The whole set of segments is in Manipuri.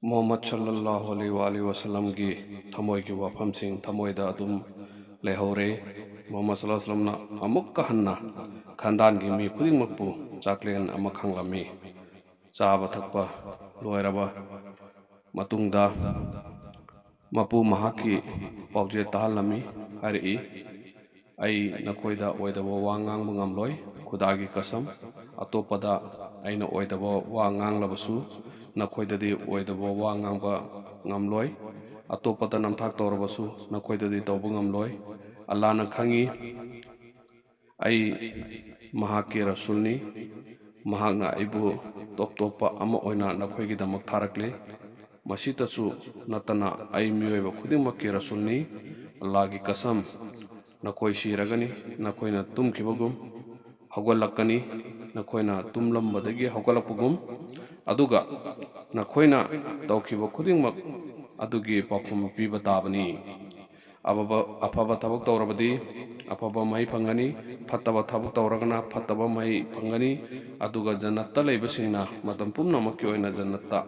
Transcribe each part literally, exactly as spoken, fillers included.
ꯃꯨꯍꯝꯃꯗ ꯁꯜꯂꯜꯂꯥꯍꯨ ꯑꯂꯩꯍꯤ ꯋꯥ ꯑꯂꯤꯍꯤ ꯋꯥꯁꯜꯂꯝꯒꯤ ꯊꯃꯣꯏꯒꯤ ꯋꯥꯐꯝꯁꯤꯡ ꯊꯃꯣꯏꯗ ꯑꯗꯨꯝ ꯂꯩꯍꯧꯔꯦ꯫ ꯃꯨꯍꯝꯃꯗ ꯁꯜꯂꯜꯂꯥꯍꯨ ꯑꯂꯩꯍꯤ ꯋꯥꯁꯜꯂꯝꯅ ꯑꯃꯨꯛꯀ ꯍꯟꯅ ꯈꯥꯟꯗꯥꯟꯒꯤ ꯃꯤ ꯈꯨꯗꯤꯡꯃꯛꯄꯨ ꯆꯥꯛꯂꯦꯟ ꯑꯃ ꯈꯥꯡꯂꯝꯃꯤ꯫ ꯆꯥꯕ ꯊꯛꯄ ꯂꯣꯏꯔꯕ ꯃꯇꯨꯡꯗ ꯃꯄꯨ ꯃꯍꯥꯛꯀꯤ ꯄꯥꯎꯖꯦꯜ ꯇꯥꯍꯜꯂꯝꯃꯤ꯫ ꯍꯥꯏꯔꯛꯏ, "ꯑꯩ ꯅꯈꯣꯏꯗ ꯑꯣꯏꯗꯕ ꯋꯥ ꯉꯥꯡꯕ ꯉꯝꯂꯣꯏ, ꯈꯨꯗꯥꯒꯤ ꯀꯁꯝ꯫ ꯑꯇꯣꯞꯄꯗ ꯑꯩꯅ ꯑꯣꯏꯗꯕ ꯋꯥ ꯉꯥꯡꯂꯕꯁꯨ ꯅꯈꯣꯏꯗꯗꯤ ꯑꯣꯏꯗꯕ ꯋꯥ ꯉꯥꯡꯕ ꯉꯝꯂꯣꯏ꯫ ꯑꯇꯣꯞꯄꯗ ꯅꯝꯊꯥꯛ ꯇꯧꯔꯕꯁꯨ ꯅꯈꯣꯏꯗꯗꯤ ꯇꯧꯕ ꯉꯝꯂꯣꯏ꯫ ꯑꯜꯂꯥꯍꯅ ꯈꯪꯏ, ꯑꯩ ꯃꯍꯥꯛꯀꯤ ꯔꯁꯨꯜꯅꯤ꯫ ꯃꯍꯥꯛꯅ ꯑꯩꯕꯨ ꯇꯣꯞ ꯇꯣꯞꯄ ꯑꯃ ꯑꯣꯏꯅ ꯅꯈꯣꯏꯒꯤꯗꯃꯛ ꯊꯥꯔꯛꯂꯦ꯫ ꯃꯁꯤꯇꯁꯨ ꯅꯠꯇꯅ ꯑꯩ ꯃꯤꯑꯣꯏꯕ ꯈꯨꯗꯤꯡꯃꯛꯀꯤ ꯔꯁꯨꯜꯅꯤ꯫ ꯑꯜꯂꯥꯍꯒꯤ ꯀꯁꯝ, ꯅꯈꯣꯏ ꯁꯤꯔꯒꯅꯤ, ꯅꯈꯣꯏꯅ ꯇꯨꯝꯈꯤꯕꯒꯨꯝ ꯍꯧꯒꯠꯂꯛꯀꯅꯤ, ꯅꯈꯣꯏꯅ ꯇꯨꯝꯂꯝꯕꯗꯒꯤ ꯍꯧꯒꯠꯂꯛꯄꯒꯨꯝ, ꯑꯗꯨꯒ ꯅꯈꯣꯏꯅ ꯇꯧꯈꯤꯕ ꯈꯨꯗꯤꯡꯃꯛ ꯑꯗꯨꯒꯤ ꯄꯥꯎꯈꯨꯝ ꯄꯤꯕ ꯇꯥꯕꯅꯤ꯫ ꯑꯐꯕ, ꯑꯐꯕ ꯊꯕꯛ ꯇꯧꯔꯕꯗꯤ ꯑꯐꯕ ꯃꯍꯩ ꯐꯪꯒꯅꯤ, ꯐꯠꯇꯕ ꯊꯕꯛ ꯇꯧꯔꯒꯅ ꯐꯠꯇꯕ ꯃꯍꯩ ꯐꯪꯒꯅꯤ꯫ ꯑꯗꯨꯒ ꯖꯟꯅꯠꯇ ꯂꯩꯕꯁꯤꯡꯅ ꯃꯇꯝ ꯄꯨꯝꯅꯃꯛꯀꯤ ꯑꯣꯏꯅ ꯖꯟꯅꯠꯇ,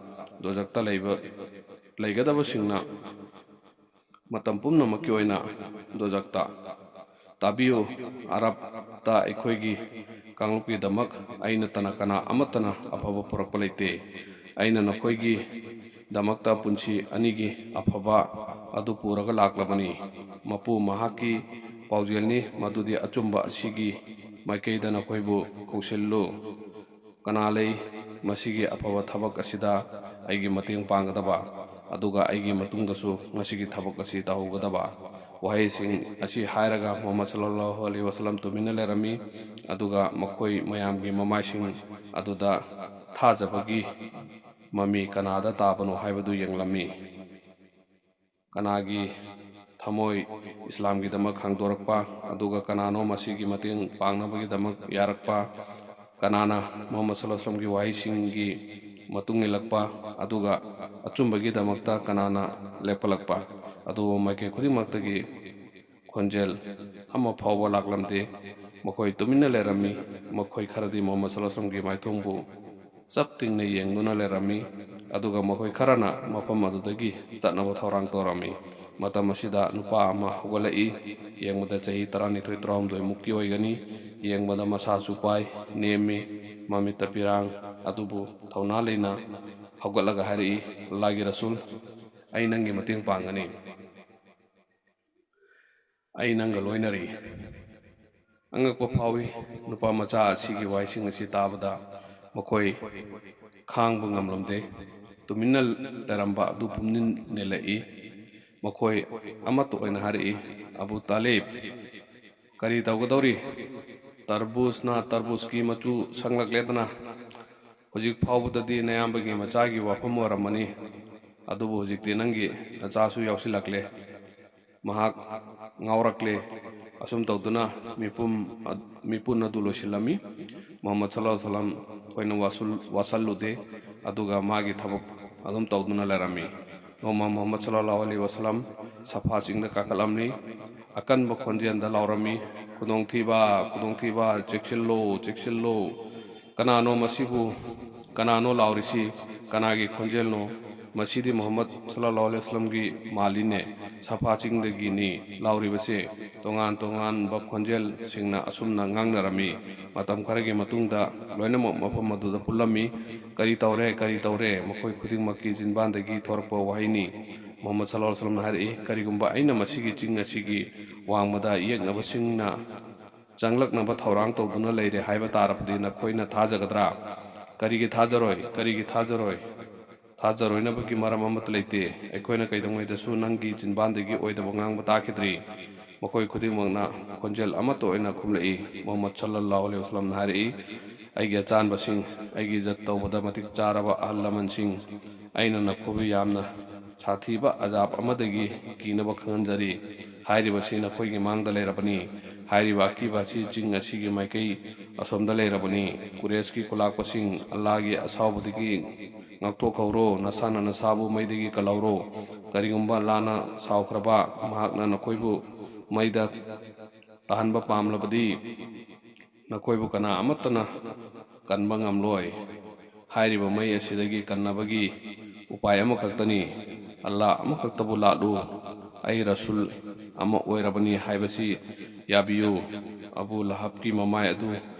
ꯗꯣꯖꯛꯇ ꯂꯩꯕ, ꯂꯩꯒꯗꯕꯁꯤꯡꯅ ꯃꯇꯝ ꯄꯨꯝꯅꯃꯛꯀꯤ ꯑꯣꯏꯅ ꯗꯣꯖꯛꯇ꯫ ꯇꯥꯕꯤꯌꯨ, ꯑꯔꯕꯇ ꯑꯩꯈꯣꯏꯒꯤ ꯀꯥꯡꯂꯨꯞꯀꯤꯗꯃꯛ ꯑꯩ ꯅꯠꯇꯅ ꯀꯅꯥ ꯑꯃꯠꯇꯅ ꯑꯐꯕ ꯄꯨꯔꯛꯄ ꯂꯩꯇꯦ꯫ ꯑꯩꯅ ꯅꯈꯣꯏꯒꯤꯗꯃꯛꯇ ꯄꯨꯟꯁꯤ ꯑꯅꯤꯒꯤ ꯑꯐꯕ ꯑꯗꯨ ꯄꯨꯔꯒ ꯂꯥꯛꯂꯕꯅꯤ꯫ ꯃꯄꯨ ꯃꯍꯥꯛꯀꯤ ꯄꯥꯎꯖꯦꯜꯅꯤ, ꯃꯗꯨꯗꯤ ꯑꯆꯨꯝꯕ ꯑꯁꯤꯒꯤ ꯃꯥꯏꯀꯩꯗ ꯅꯈꯣꯏꯕꯨ ꯀꯧꯁꯤꯜꯂꯨ꯫ ꯀꯅꯥ ꯂꯩ ꯃꯁꯤꯒꯤ ꯑꯐꯕ ꯊꯕꯛ ꯑꯁꯤꯗ ꯑꯩꯒꯤ ꯃꯇꯦꯡ ꯄꯥꯡꯒꯗꯕ, ꯑꯗꯨꯒ ꯑꯩꯒꯤ ꯃꯇꯨꯡꯗꯁꯨ ꯃꯁꯤꯒꯤ ꯊꯕꯛ ꯑꯁꯤ ꯇꯧꯍꯧꯒꯗꯕ?" ꯋꯥꯍꯩꯁꯤꯡ ꯑꯁꯤ ꯍꯥꯏꯔꯒ ꯃꯨꯍꯝꯃꯗ ꯁꯜꯂꯜꯂꯥꯍꯨ ꯑꯂꯩꯍꯤ ꯋꯥꯁꯜꯂꯝ ꯇꯨꯃꯤꯟꯅ ꯂꯩꯔꯝꯃꯤ, ꯑꯗꯨꯒ ꯃꯈꯣꯏ ꯃꯌꯥꯝꯒꯤ ꯃꯃꯥꯏꯁꯤꯡ ꯑꯗꯨꯗ ꯊꯥꯖꯕꯒꯤ ꯃꯃꯤ ꯀꯅꯥꯗ ꯇꯥꯕꯅꯣ ꯍꯥꯏꯕꯗꯨ ꯌꯦꯡꯂꯝꯃꯤ꯫ ꯀꯅꯥꯒꯤ ꯊꯃꯣꯏ ꯏꯁꯂꯥꯝꯒꯤꯗꯃꯛ ꯍꯥꯡꯗꯣꯔꯛꯄ, ꯑꯗꯨꯒ ꯀꯅꯥꯅꯣ ꯃꯁꯤꯒꯤ ꯃꯇꯦꯡ ꯄꯥꯡꯅꯕꯒꯤꯗꯃꯛ ꯌꯥꯔꯛꯄ, ꯀꯅꯥꯅ ꯃꯨꯍꯝꯃꯗ ꯁꯜꯂꯜꯂꯥꯍꯨ ꯑꯂꯩꯍꯤ ꯋꯥꯁꯜꯂꯝꯒꯤ ꯋꯥꯍꯩꯁꯤꯡꯒꯤ ꯃꯇꯨꯡ ꯏꯜꯂꯛꯄ, ꯑꯗꯨꯒ ꯑꯆꯨꯝꯕꯒꯤꯗꯃꯛꯇ ꯀꯅꯥꯅ ꯂꯦꯞꯄꯂꯛꯄ? ꯑꯗꯨꯕꯨ ꯃꯥꯏꯀꯩ ꯈꯨꯗꯤꯡꯃꯛꯇꯒꯤ ꯈꯣꯟꯖꯦꯜ ꯑꯃ ꯐꯥꯎꯕ ꯂꯥꯛꯂꯝꯗꯦ꯫ ꯃꯈꯣꯏ ꯇꯨꯃꯤꯟꯅ ꯂꯩꯔꯝꯃꯤ꯫ ꯃꯈꯣꯏ ꯈꯔꯗꯤ ꯃꯨꯍꯝꯃꯗ ꯁꯜꯂꯜꯂꯥꯍꯨ ꯑꯂꯩꯍꯤ ꯋꯥꯁꯜꯂꯝꯒꯤ ꯃꯥꯏꯊꯣꯡꯕꯨ ꯆꯞ ꯇꯤꯡꯅ ꯌꯦꯡꯗꯨꯅ ꯂꯩꯔꯝꯃꯤ꯫ ꯑꯗꯨꯒ ꯃꯈꯣꯏ ꯈꯔꯅ ꯃꯐꯝ ꯑꯗꯨꯗꯒꯤ ꯆꯠꯅꯕ ꯊꯧꯔꯥꯡ ꯇꯧꯔꯝꯃꯤ꯫ ꯃꯇꯝ ꯑꯁꯤꯗ ꯅꯨꯄꯥ ꯑꯃ ꯍꯧꯒꯠꯂꯛꯏ꯫ ꯌꯦꯡꯕꯗ ꯆꯍꯤ ꯇꯔꯥꯅꯤꯊꯣꯏ ꯇꯔꯥꯍꯨꯝꯗꯣꯏꯃꯨꯛꯀꯤ ꯑꯣꯏꯒꯅꯤ꯫ ꯌꯦꯡꯕꯗ ꯃꯁꯥꯁꯨ ꯄꯥꯏ, ꯅꯦꯝꯃꯤ, ꯃꯃꯤꯠꯇ ꯄꯤꯔꯥꯡ, ꯑꯗꯨꯕꯨ ꯊꯧꯅꯥ ꯂꯩꯅ ꯍꯧꯒꯠꯂꯒ ꯍꯥꯏꯔꯛꯏ, "ꯑꯜꯂꯥꯍꯒꯤ ꯔꯁꯨꯜ, ꯑꯩ ꯅꯪꯒꯤ ꯃꯇꯦꯡ ꯄꯥꯡꯒꯅꯤ꯫ ꯑꯩ ꯅꯪꯒ ꯂꯣꯏꯅꯔꯤ꯫" ꯑꯉꯛꯄ ꯐꯥꯎꯏ꯫ ꯅꯨꯄꯥ ꯃꯆꯥ ꯑꯁꯤꯒꯤ ꯋꯥꯍꯩꯁꯤꯡ ꯑꯁꯤ ꯇꯥꯕꯗ ꯃꯈꯣꯏ ꯈꯥꯡꯕ ꯉꯝꯂꯝꯗꯦ꯫ ꯇꯨꯃꯤꯟꯅ ꯂꯩꯔꯝꯕ ꯑꯗꯨ ꯄꯨꯝꯅꯤꯟ ꯅꯦꯜꯂꯛꯏ꯫ ꯃꯈꯣꯏ ꯑꯃꯠꯇ ꯑꯣꯏꯅ ꯍꯥꯏꯔꯛꯏ, "ꯑꯕꯨ ꯇꯥꯂꯤꯕ, ꯀꯔꯤ ꯇꯧꯒꯗꯧꯔꯤ? ꯇꯔꯕꯨꯖꯅ ꯇꯔꯕꯨꯖꯀꯤ ꯃꯆꯨ ꯁꯪꯂꯛꯂꯦꯗꯅ꯫ ꯍꯧꯖꯤꯛ ꯐꯥꯎꯕꯗꯗꯤ ꯅꯌꯥꯝꯕꯒꯤ ꯃꯆꯥꯒꯤ ꯋꯥꯐꯝ ꯑꯣꯏꯔꯝꯃꯅꯤ, ꯑꯗꯨꯕꯨ ꯍꯧꯖꯤꯛꯇꯤ ꯅꯪꯒꯤ ꯅꯆꯥꯁꯨ ꯌꯥꯎꯁꯤꯜꯂꯛꯂꯦ꯫" ꯃꯍꯥꯛ ꯉꯥꯎꯔꯛꯂꯦ꯫ ꯑꯁꯨꯝ ꯇꯧꯗꯨꯅ ꯃꯤꯄꯨꯝ, ꯃꯤꯄꯨꯝ ꯑꯗꯨ ꯂꯣꯏꯁꯤꯜꯂꯝꯃꯤ꯫ ꯃꯨꯍꯝꯃꯗ ꯁꯜꯂꯜꯂꯥꯍꯨ ꯑꯂꯩꯍꯤ ꯋꯥꯁꯜꯂꯝ ꯊꯣꯏꯅ ꯋꯥꯁꯨꯜ-, ꯋꯥꯁꯜꯂꯨꯗꯦ, ꯑꯗꯨꯒ ꯃꯥꯒꯤ ꯊꯕꯛ ꯑꯗꯨꯝ ꯇꯧꯗꯨꯅ ꯂꯩꯔꯝꯃꯤ꯫ ꯅꯣꯡꯃ ꯃꯨꯍꯝꯃꯗ ꯁꯜꯂꯜꯂꯥꯍꯨ ꯑꯂꯩꯍꯤ ꯋꯥꯁꯜꯂꯝ ꯁꯐꯥ ꯆꯤꯡꯗ ꯀꯥꯈꯠꯂꯝꯃꯤ꯫ ꯑꯀꯟꯕ ꯈꯣꯟꯖꯦꯜꯗ ꯂꯥꯎꯔꯝꯃꯤ, "ꯈꯨꯗꯣꯡꯊꯤꯕ, ꯈꯨꯗꯣꯡꯊꯤꯕ, ꯆꯦꯛꯁꯤꯜꯂꯨ, ꯆꯦꯛꯁꯤꯜꯂꯨ! ꯀꯅꯥꯅꯣ ꯃꯁꯤꯕꯨ, ꯀꯅꯥꯅꯣ ꯂꯥꯎꯔꯤꯁꯤ? ꯀꯅꯥꯒꯤ ꯈꯣꯟꯖꯦꯜꯅꯣ? ꯃꯁꯤꯗꯤ ꯃꯨꯍꯝꯃꯗ ꯁꯜꯂꯜꯂꯥꯍꯨ ꯑꯂꯩꯍꯤ ꯋꯥꯁꯜꯂꯝꯒꯤ ꯃꯥꯜꯂꯤꯅꯦ, ꯁꯐꯥ ꯆꯤꯡꯗꯒꯤꯅꯤ ꯂꯥꯎꯔꯤꯕꯁꯦ꯫" ꯇꯣꯉꯥꯟ ꯇꯣꯉꯥꯟꯕ ꯈꯣꯟꯖꯦꯜꯁꯤꯡꯅ ꯑꯁꯨꯝꯅ ꯉꯥꯡꯅꯔꯝꯃꯤ꯫ ꯃꯇꯝ ꯈꯔꯒꯤ ꯃꯇꯨꯡꯗ ꯂꯣꯏꯅꯃꯛ ꯃꯐꯝ ꯑꯗꯨꯗ ꯄꯨꯜꯂꯝꯃꯤ꯫ "ꯀꯔꯤ ꯇꯧꯔꯦ? ꯀꯔꯤ ꯇꯧꯔꯦ?" ꯃꯈꯣꯏ ꯈꯨꯗꯤꯡꯃꯛꯀꯤ ꯆꯤꯟꯕꯥꯟꯗꯒꯤ ꯊꯣꯔꯛꯄ ꯋꯥꯍꯩꯅꯤ꯫ ꯃꯨꯍꯝꯃꯗ ꯁꯜꯂꯜꯂꯥꯍꯨ ꯑꯂꯩꯍꯤ ꯋꯥꯁꯜꯂꯝꯅ ꯍꯥꯏꯔꯛꯏ, "ꯀꯔꯤꯒꯨꯝꯕ ꯑꯩꯅ ꯃꯁꯤꯒꯤ ꯆꯤꯡ ꯑꯁꯤꯒꯤ ꯋꯥꯡꯃꯗ ꯌꯦꯛꯅꯕꯁꯤꯡꯅ ꯆꯪꯂꯛꯅꯕ ꯊꯧꯔꯥꯡ ꯇꯧꯗꯨꯅ ꯂꯩꯔꯦ ꯍꯥꯏꯕ ꯇꯥꯔꯕꯗꯤ ꯅꯈꯣꯏꯅ ꯊꯥꯖꯒꯗ꯭ꯔꯥ? ꯀꯔꯤꯒꯤ ꯊꯥꯖꯔꯣꯏ? ꯀꯔꯤꯒꯤ ꯊꯥꯖꯔꯣꯏ? ꯊꯥꯖꯔꯣꯏꯅꯕꯒꯤ ꯃꯔꯝ ꯑꯃꯠꯇ ꯂꯩꯇꯦ꯫ ꯑꯩꯈꯣꯏꯅ ꯀꯩꯗꯧꯉꯩꯗꯁꯨ ꯅꯪꯒꯤ ꯆꯤꯟꯕꯥꯟꯗꯒꯤ ꯑꯣꯏꯗꯕ ꯉꯥꯡꯕ ꯇꯥꯈꯤꯗ꯭ꯔꯤ꯫" ꯃꯈꯣꯏ ꯈꯨꯗꯤꯡꯃꯛꯅ ꯈꯣꯟꯖꯦꯜ ꯑꯃꯠꯇ ꯑꯣꯏꯅ ꯈꯨꯝꯂꯛꯏ꯫ ꯃꯨꯍꯝꯃꯗ ꯁꯜꯂꯜꯂꯥꯍꯨ ꯑꯂꯩꯍꯤ ꯋꯥꯁꯜꯂꯝꯅ ꯍꯥꯏꯔꯛꯏ, "ꯑꯩꯒꯤ ꯑꯆꯥꯟꯕꯁꯤꯡ, ꯑꯩꯒꯤ ꯏꯖꯠ ꯇꯧꯕꯗ ꯃꯇꯤꯛ ꯆꯥꯔꯕ ꯑꯍꯜ ꯂꯃꯟꯁꯤꯡ, ꯑꯩꯅ ꯅꯈꯣꯏꯕꯨ ꯌꯥꯝꯅ ꯁꯥꯊꯤꯕ ꯑꯖꯥꯕ ꯑꯃꯗꯒꯤ ꯀꯤꯅꯕ ꯈꯪꯍꯟꯖꯔꯤ꯫ ꯍꯥꯏꯔꯤꯕꯁꯤ ꯅꯈꯣꯏꯒꯤ ꯃꯥꯡꯗ ꯂꯩꯔꯕꯅꯤ꯫ ꯍꯥꯏꯔꯤꯕ ꯑꯀꯤꯕ ꯑꯁꯤ ꯆꯤꯡ ꯑꯁꯤꯒꯤ ꯃꯥꯏꯀꯩ ꯑꯁꯣꯝꯗ ꯂꯩꯔꯕꯅꯤ꯫ ꯀꯨꯔꯦꯁꯀꯤ ꯈꯨꯂꯥꯛꯄꯁꯤꯡ, ꯑꯜꯂꯥꯍꯒꯤ ꯑꯁꯥꯎꯕꯗꯒꯤ ꯉꯥꯛꯊꯣꯛꯍꯧꯔꯣ, ꯅꯁꯥꯅ ꯅꯁꯥꯕꯨ ꯃꯩꯗꯒꯤ ꯀꯜꯍꯧꯔꯣ꯫ ꯀꯔꯤꯒꯨꯝꯕ ꯑꯜꯂꯥꯍꯅ ꯁꯥꯎꯈ꯭ꯔꯕ, ꯃꯍꯥꯛꯅ ꯅꯈꯣꯏꯕꯨ ꯃꯩꯗ ꯇꯥꯍꯟꯕ ꯄꯥꯝꯂꯕꯗꯤ, ꯅꯈꯣꯏꯕꯨ ꯀꯅꯥ ꯑꯃꯠꯇꯅ ꯀꯟꯕ ꯉꯝꯂꯣꯏ꯫" ꯍꯥꯏꯔꯤꯕ ꯃꯩ ꯑꯁꯤꯗꯒꯤ ꯀꯟꯅꯕꯒꯤ ꯎꯄꯥꯏ ꯑꯃꯈꯛꯇꯅꯤ꯫ ꯑꯜꯂꯥ ꯑꯃꯈꯛꯇꯕꯨ ꯂꯥꯠꯂꯨ꯫ ꯑꯩ ꯔꯁꯨꯜ ꯑꯃ ꯑꯣꯏꯔꯕꯅꯤ ꯍꯥꯏꯕꯁꯤ ꯌꯥꯕꯤꯌꯨ꯫ ꯑꯕꯨ ꯂꯍꯕꯀꯤ ꯃꯃꯥꯏ ꯑꯗꯨ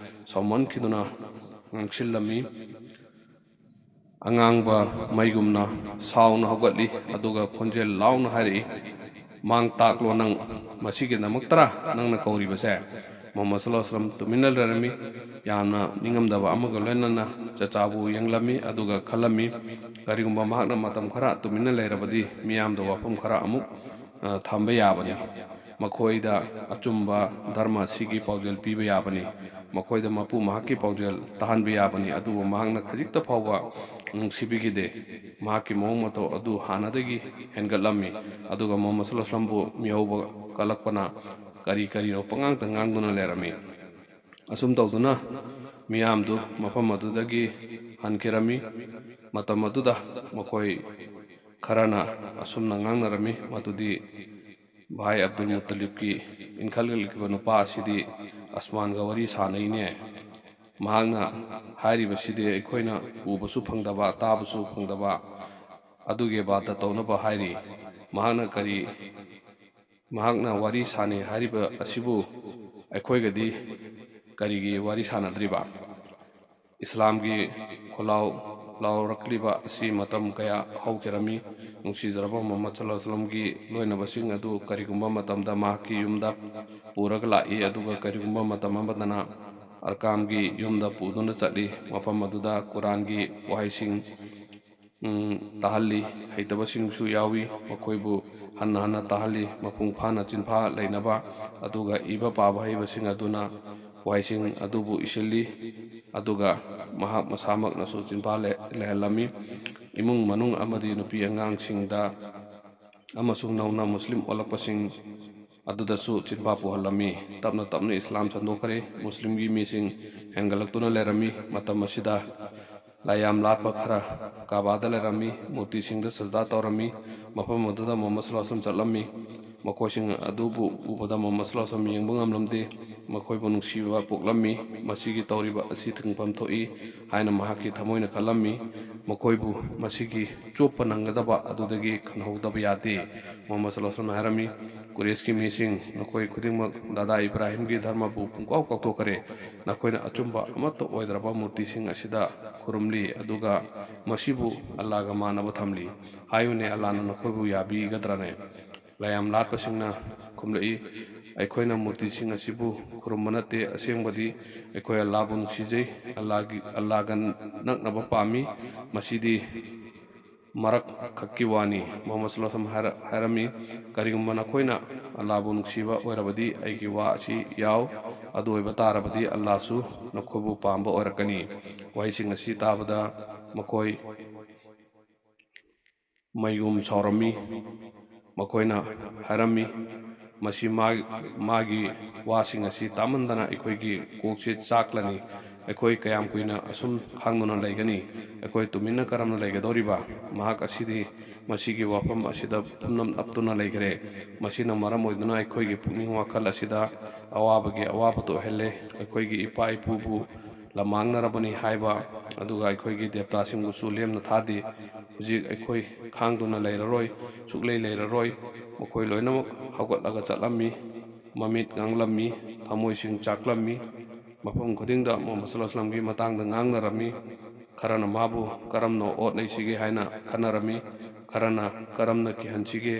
ꯁꯥꯎꯃꯟꯈꯤꯗꯨꯅ ꯉꯥꯡꯁꯤꯜꯂꯝꯃꯤ꯫ ꯑꯉꯥꯡꯕ ꯃꯩꯒꯨꯝꯅ ꯁꯥꯎꯅ ꯍꯧꯒꯠꯂꯤ, ꯑꯗꯨꯒ ꯈꯣꯟꯖꯦꯜ ꯂꯥꯎꯅ ꯍꯥꯏꯔꯛꯏ, "ꯃꯥꯡ ꯇꯥꯛꯂꯣ ꯅꯪ, ꯃꯁꯤꯒꯤꯗꯃꯛꯇꯔꯥ ꯅꯪꯅ ꯀꯧꯔꯤꯕꯁꯦ?" ꯃꯨꯍꯝꯃꯗ ꯁꯜꯂꯜꯂꯥꯍꯨ ꯑꯂꯩꯍꯤ ꯋꯥꯁꯜꯂꯝ ꯇꯨꯃꯤꯟꯅ ꯂꯩꯔꯝꯃꯤ꯫ ꯌꯥꯝꯅ ꯅꯤꯡꯉꯝꯗꯕ ꯑꯃꯒ ꯂꯣꯏꯅꯅ ꯆꯆꯥꯕꯨ ꯌꯦꯡꯂꯝꯃꯤ, ꯑꯗꯨꯒ ꯈꯜꯂꯝꯃꯤ, ꯀꯔꯤꯒꯨꯝꯕ ꯃꯍꯥꯛꯅ ꯃꯇꯝ ꯈꯔ ꯇꯨꯃꯤꯟꯅ ꯂꯩꯔꯕꯗꯤ ꯃꯤꯌꯥꯝꯗ ꯋꯥꯐꯝ ꯈꯔ ꯑꯃꯨꯛ, ꯑ, ꯊꯝꯕ ꯌꯥꯕꯅꯤ꯫ ꯃꯈꯣꯏꯗ ꯑꯆꯨꯝꯕ ꯙꯔꯃ ꯑꯁꯤꯒꯤ ꯄꯥꯎꯖꯦꯜ ꯄꯤꯕ ꯌꯥꯕꯅꯤ꯫ ꯃꯈꯣꯏꯗ ꯃꯄꯨ ꯃꯍꯥꯛꯀꯤ ꯄꯥꯎꯖꯦꯜ ꯇꯥꯍꯟꯕ ꯌꯥꯕꯅꯤ꯫ ꯑꯗꯨꯕꯨ ꯃꯍꯥꯛꯅ ꯈꯖꯤꯛꯇ ꯐꯥꯎꯕ ꯅꯨꯡꯁꯤꯕꯤꯈꯤꯗꯦ꯫ ꯃꯍꯥꯛꯀꯤ ꯃꯑꯣꯡ ꯃꯇꯧ ꯑꯗꯨ ꯍꯥꯟꯅꯗꯒꯤ ꯍꯦꯟꯒꯠꯂꯝꯃꯤ꯫ ꯑꯗꯨꯒ ꯃꯨꯍꯝꯃꯗ ꯁꯜꯂꯜꯂꯥꯍꯨ ꯑꯂꯩꯍꯤ ꯋꯥꯁꯜꯂꯝꯕꯨ ꯃꯤꯍꯧꯕ ꯀꯜꯂꯛꯄꯅ ꯀꯔꯤ ꯀꯔꯤꯅꯣ ꯄꯉꯥꯡꯇ ꯉꯥꯡꯗꯨꯅ ꯂꯩꯔꯝꯃꯤ꯫ ꯑꯁꯨꯝ ꯇꯧꯗꯨꯅ ꯃꯤꯌꯥꯝꯗꯨ ꯃꯐꯝ ꯑꯗꯨꯗꯒꯤ ꯍꯟꯈꯤꯔꯝꯃꯤ꯫ ꯃꯇꯝ ꯑꯗꯨꯗ ꯃꯈꯣꯏ ꯈꯔꯅ ꯑꯁꯨꯝꯅ ꯉꯥꯡꯅꯔꯝꯃꯤ, ꯃꯗꯨꯗꯤ, "ꯚꯥꯏ ꯑꯕꯗꯨꯜ ꯃꯨꯠꯇꯂꯤꯕꯀꯤ ꯏꯟꯈꯠꯂꯛꯂꯤꯕ ꯅꯨꯄꯥ ꯑꯁꯤꯗꯤ ꯑꯁꯃꯥꯟꯒ ꯋꯥꯔꯤ ꯁꯥꯟꯅꯩꯅꯦ꯫ ꯃꯍꯥꯛꯅ ꯍꯥꯏꯔꯤꯕꯁꯤꯗꯤ ꯑꯩꯈꯣꯏꯅ ꯎꯕꯁꯨ ꯐꯪꯗꯕ, ꯇꯥꯕꯁꯨ ꯐꯪꯗꯕ ꯑꯗꯨꯒꯤ ꯕꯥꯇ ꯇꯧꯅꯕ ꯍꯥꯏꯔꯤ꯫ ꯃꯍꯥꯛꯅ ꯀꯔꯤ, ꯃꯍꯥꯛꯅ ꯋꯥꯔꯤ ꯁꯥꯟꯅꯩ ꯍꯥꯏꯔꯤꯕ ꯑꯁꯤꯕꯨ ꯑꯩꯈꯣꯏꯒꯗꯤ ꯀꯔꯤꯒꯤ ꯋꯥꯔꯤ ꯁꯥꯟꯅꯗ꯭ꯔꯤꯕ?" ꯏꯁꯂꯥꯝꯒꯤ ꯈꯣꯜꯂꯥꯎ ꯂꯥꯎꯔꯛꯂꯤꯕ ꯑꯁꯤ ꯃꯇꯝ ꯀꯌꯥ ꯍꯧꯈꯤꯔꯝꯃꯤ꯫ ꯅꯨꯡꯁꯤꯖꯔꯕ ꯃꯨꯍꯝꯃꯗ ꯁꯜꯂꯜꯂꯥꯍꯨ ꯑꯂꯩꯍꯤ ꯋꯥꯁꯜꯂꯝꯒꯤ ꯂꯣꯏꯅꯕꯁꯤꯡ ꯑꯗꯨ ꯀꯔꯤꯒꯨꯝꯕ ꯃꯇꯝꯗ ꯃꯍꯥꯛꯀꯤ ꯌꯨꯝꯗ ꯄꯨꯔꯒ ꯂꯥꯛꯏ, ꯑꯗꯨꯒ ꯀꯔꯤꯒꯨꯝꯕ ꯃꯇꯝ ꯑꯃꯗꯅ ꯑꯔꯀꯥꯝꯒꯤ ꯌꯨꯝꯗ ꯄꯨꯗꯨꯅ ꯆꯠꯂꯤ꯫ ꯃꯐꯝ ꯑꯗꯨꯗ ꯀꯨꯔꯥꯟꯒꯤ ꯋꯥꯍꯩꯁꯤꯡ, ꯎꯝ, ꯇꯥꯍꯜꯂꯤ꯫ ꯍꯩꯇꯕꯁꯤꯡꯁꯨ ꯌꯥꯎꯏ꯫ ꯃꯈꯣꯏꯕꯨ ꯍꯟꯅ ꯍꯟꯅ ꯇꯥꯍꯜꯂꯤ꯫ ꯃꯄꯨꯡ ꯐꯥꯅ ꯆꯤꯟꯐꯥ ꯂꯩꯅꯕ, ꯑꯗꯨꯒ ꯏꯕ ꯄꯥꯕ ꯍꯩꯕꯁꯤꯡ ꯑꯗꯨꯅ ꯋꯥꯍꯩꯁꯤꯡ ꯑꯗꯨꯕꯨ ꯏꯁꯤꯜꯂꯤ꯫ ꯑꯗꯨꯒ ꯃꯍꯥꯛ ꯃꯁꯥꯃꯛꯅꯁꯨ ꯆꯤꯟꯐꯥ ꯂꯩ-, ꯂꯩꯍꯜꯂꯝꯃꯤ꯫ ꯏꯃꯨꯡ ꯃꯅꯨꯡ ꯑꯃꯗꯤ ꯅꯨꯄꯤ ꯑꯉꯥꯡꯁꯤꯡꯗ ꯑꯃꯁꯨꯡ ꯅꯧꯅ ꯃꯨꯁꯂꯤꯝ ꯑꯣꯜꯂꯛꯄꯁꯤꯡ ꯑꯗꯨꯗꯁꯨ ꯆꯤꯟꯐꯥ ꯄꯨꯍꯜꯂꯝꯃꯤ꯫ ꯇꯞꯅ ꯇꯞꯅ ꯏꯁꯂꯥꯝ ꯁꯟꯗꯣꯛꯈ꯭ꯔꯦ꯫ ꯃꯨꯁꯂꯤꯝꯒꯤ ꯃꯤꯁꯤꯡ ꯍꯦꯟꯒꯠꯂꯛꯇꯨꯅ ꯂꯩꯔꯝꯃꯤ꯫ ꯃꯇꯝ ꯑꯁꯤꯗ ꯂꯥꯏꯌꯥꯝ ꯂꯥꯠꯄ ꯈꯔ ꯀꯥꯕꯥꯗ ꯂꯩꯔꯝꯃꯤ, ꯃꯨꯔꯇꯤꯁꯤꯡꯗ ꯁꯖꯗꯥ ꯇꯧꯔꯝꯃꯤ꯫ ꯃꯐꯝ ꯑꯗꯨꯗ ꯃꯨꯍꯝꯃꯗ ꯁꯜꯂꯜꯂꯥꯍꯨ ꯑꯂꯩꯍꯤ ꯋꯥꯁꯜꯂꯝ ꯆꯠꯂꯝꯃꯤ꯫ ꯃꯈꯣꯏꯁꯤꯡ ꯑꯗꯨꯕꯨ ꯎꯕꯗ ꯃꯨꯍꯝꯃꯗ ꯁꯜꯂꯜꯂꯥꯍꯨ ꯑꯂꯩꯍꯤ ꯋꯁꯜꯂꯝ ꯌꯦꯡꯕ ꯉꯝꯂꯝꯗꯦ꯫ ꯃꯈꯣꯏꯕꯨ ꯅꯨꯡꯁꯤꯕ ꯄꯣꯛꯂꯝꯃꯤ꯫ ꯃꯁꯤꯒꯤ ꯇꯧꯔꯤꯕ ꯑꯁꯤ ꯊꯨꯡꯐꯝ ꯊꯣꯛꯏ ꯍꯥꯏꯅ ꯃꯍꯥꯛꯀꯤ ꯊꯃꯣꯏꯅ ꯈꯜꯂꯝꯃꯤ꯫ ꯃꯈꯣꯏꯕꯨ ꯃꯁꯤꯒꯤ ꯆꯣꯞꯄ ꯅꯪꯒꯗꯕ ꯑꯗꯨꯗꯒꯤ ꯈꯟꯍꯧꯗꯕ ꯌꯥꯗꯦ꯫ ꯃꯨꯍꯝꯃꯗ ꯁꯜꯂꯜꯂꯥꯍꯨ ꯑꯂꯩꯍꯤ ꯋꯁꯜꯂꯝꯅ ꯍꯥꯏꯔꯝꯃꯤ, "ꯀꯨꯔꯦꯁꯀꯤ ꯃꯤꯁꯤꯡ, ꯅꯈꯣꯏ ꯈꯨꯗꯤꯡꯃꯛ ꯗꯥꯗꯥ ꯏꯕ꯭ꯔꯥꯍꯤꯝꯒꯤ ꯙꯔꯃꯕꯨ ꯄꯨꯡꯀꯥꯎ ꯀꯥꯎꯊꯣꯛꯈ꯭ꯔꯦ꯫ ꯅꯈꯣꯏꯅ ꯑꯆꯨꯝꯕ ꯑꯃꯠꯇ ꯑꯣꯏꯗ꯭ꯔꯕ ꯃꯨꯔꯇꯤꯁꯤꯡ ꯑꯁꯤꯗ ꯈꯨꯔꯨꯝꯂꯤ, ꯑꯗꯨꯒ ꯃꯁꯤꯕꯨ ꯑꯜꯂꯥꯒ ꯃꯥꯟꯅꯕ ꯊꯝꯂꯤ꯫ ꯍꯥꯏꯌꯨꯅꯦ, ꯑꯜꯂꯥꯅ ꯅꯈꯣꯏꯕꯨ ꯌꯥꯕꯤꯒꯗ꯭ꯔꯅꯦ?" ꯂꯥꯏꯌꯥꯝ ꯂꯥꯠꯄꯁꯤꯡꯅ ꯈꯨꯝꯂꯛꯏ, "ꯑꯩꯈꯣꯏꯅ ꯃꯨꯔꯇꯤꯁꯤꯡ ꯑꯁꯤꯕꯨ ꯈꯨꯔꯨꯝꯕ ꯅꯠꯇꯦ, ꯑꯁꯦꯡꯕꯗꯤ ꯑꯩꯈꯣꯏ ꯑꯜꯂꯥꯕꯨ ꯅꯨꯡꯁꯤꯖꯩ, ꯑꯜꯂꯥꯒꯤ, ꯑꯜꯂꯥꯒ ꯅꯛꯅꯕ ꯄꯥꯝꯃꯤ꯫ ꯃꯁꯤꯗꯤ ꯃꯔꯛ ꯈꯛꯀꯤ ꯋꯥꯅꯤ꯫" ꯃꯨꯍꯝꯃꯗ ꯁꯜꯂꯜꯂꯥꯍꯨ ꯑꯂꯩꯍꯤ ꯋꯁꯜꯂꯝ ꯍꯥꯏꯔ-, ꯍꯥꯏꯔꯝꯃꯤ, "ꯀꯔꯤꯒꯨꯝꯕ ꯅꯈꯣꯏꯅ ꯑꯜꯂꯥꯕꯨ ꯅꯨꯡꯁꯤꯕ ꯑꯣꯏꯔꯕꯗꯤ ꯑꯩꯒꯤ ꯋꯥ ꯑꯁꯤ ꯌꯥꯎ꯫ ꯑꯗꯨ ꯑꯣꯏꯕ ꯇꯥꯔꯕꯗꯤ ꯑꯜꯂꯥꯁꯨ ꯅꯈꯣꯏꯕꯨ ꯄꯥꯝꯕ ꯑꯣꯏꯔꯛꯀꯅꯤ꯫" ꯋꯥꯍꯩꯁꯤꯡ ꯑꯁꯤ ꯇꯥꯕꯗ ꯃꯈꯣꯏ ꯃꯩꯒꯨꯝ ꯁꯥꯎꯔꯝꯃꯤ꯫ ꯃꯈꯣꯏꯅ ꯍꯥꯏꯔꯝꯃꯤ, "ꯃꯁꯤ ꯃꯥ-, ꯃꯥꯒꯤ ꯋꯥꯁꯤꯡ ꯑꯁꯤ ꯇꯥꯃꯟꯗꯅ ꯑꯩꯈꯣꯏꯒꯤ ꯀꯣꯛꯁꯦ ꯆꯥꯛꯂꯅꯤ꯫ ꯑꯩꯈꯣꯏ ꯀꯌꯥꯝ ꯀꯨꯏꯅ ꯑꯁꯨꯝ ꯈꯥꯡꯗꯨꯅ ꯂꯩꯒꯅꯤ? ꯑꯩꯈꯣꯏ ꯇꯨꯃꯤꯟꯅ ꯀꯔꯝꯅ ꯂꯩꯒꯗꯧꯔꯤꯕ? ꯃꯍꯥꯛ ꯑꯁꯤꯗꯤ ꯃꯁꯤꯒꯤ ꯋꯥꯐꯝ ꯑꯁꯤꯗ ꯄꯨꯝꯅꯝ ꯅꯞꯇꯨꯅ ꯂꯩꯈ꯭ꯔꯦ꯫ ꯃꯁꯤꯅ ꯃꯔꯝ ꯑꯣꯏꯗꯨꯅ ꯑꯩꯈꯣꯏꯒꯤ ꯄꯨꯛꯅꯤꯡ ꯋꯥꯈꯜ ꯑꯁꯤꯗ ꯑꯋꯥꯕꯒꯤ ꯑꯋꯥꯕꯇ ꯑꯣꯏꯍꯜꯂꯦ꯫ ꯑꯩꯈꯣꯏꯒꯤ ꯏꯄꯥ ꯏꯄꯨꯕꯨ ꯂꯝꯃꯥꯡꯅꯔꯕꯅꯤ ꯍꯥꯏꯕ, ꯑꯗꯨꯒ ꯑꯩꯈꯣꯏꯒꯤ ꯗꯦꯕꯇꯥꯁꯤꯡꯕꯨꯁꯨ ꯂꯦꯝꯅ ꯊꯥꯗꯦ꯫ ꯍꯧꯖꯤꯛ ꯑꯩꯈꯣꯏ ꯈꯥꯡꯗꯨꯅ ꯂꯩꯔꯔꯣꯏ, ꯁꯨꯛꯂꯩ ꯂꯩꯔꯔꯣꯏ꯫ ꯃꯈꯣꯏ ꯂꯣꯏꯅꯃꯛ ꯍꯧꯒꯠꯂꯒ ꯆꯠꯂꯝꯃꯤ, ꯃꯃꯤꯠ ꯉꯥꯡꯂꯝꯃꯤ, ꯊꯃꯣꯏꯁꯤꯡ ꯆꯥꯛꯂꯝꯃꯤ꯫ ꯃꯐꯝ ꯈꯨꯗꯤꯡꯗ ꯃꯨꯍꯝꯃꯗ ꯁꯜꯂꯜꯂꯥꯍꯨ ꯑꯂꯩꯍꯤ ꯋꯁꯜꯂꯝꯒꯤ ꯃꯇꯥꯡꯗ ꯉꯥꯡꯅꯔꯝꯃꯤ꯫ ꯈꯔꯅ ꯃꯥꯕꯨ ꯀꯔꯝꯅ ꯑꯣꯠ ꯅꯩꯁꯤꯒꯦ ꯍꯥꯏꯅ ꯈꯟꯅꯔꯝꯃꯤ, ꯈꯔꯅ ꯀꯔꯝꯅ ꯀꯤꯍꯟꯁꯤꯒꯦ